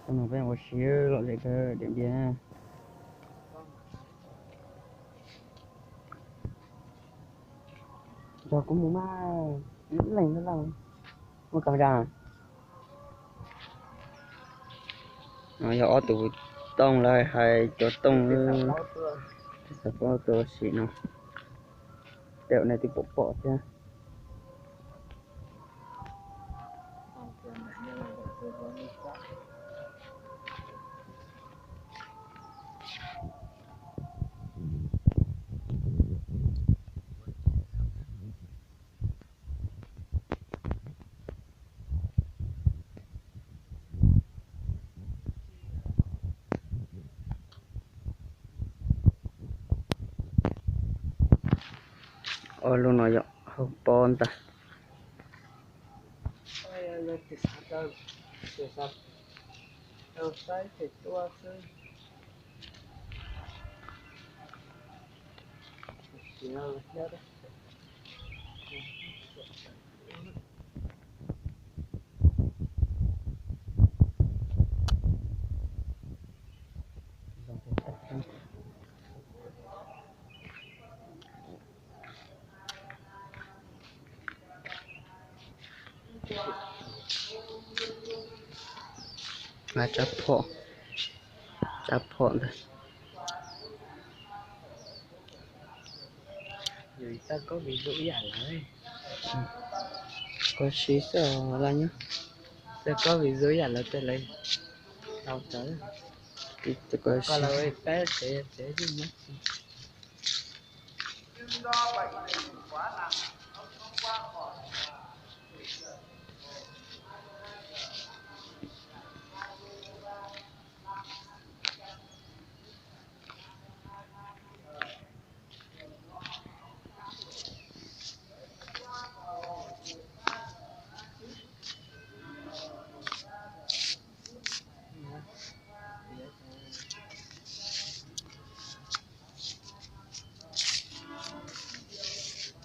Tus no peb ua si lom zem kawg Diam Npias na. Yog kuv mus mas leej lawm. Muaj camera. No yog ob tug tooj lawv hais cov tooj, xav paub tus sim no, tej zaum nej twb pom pom thiab. Ob lub no yog hauv pob ntag. Tsab phom, tsab phom ntag. Yus tau koj vis zoo ib yam lawv. Koj siv xwb os Laj Nyob. Tau koj vis zoo ib yam lawv tej lawv tau tawv. Koj lawv peb tsev tsev yeej muab tsis.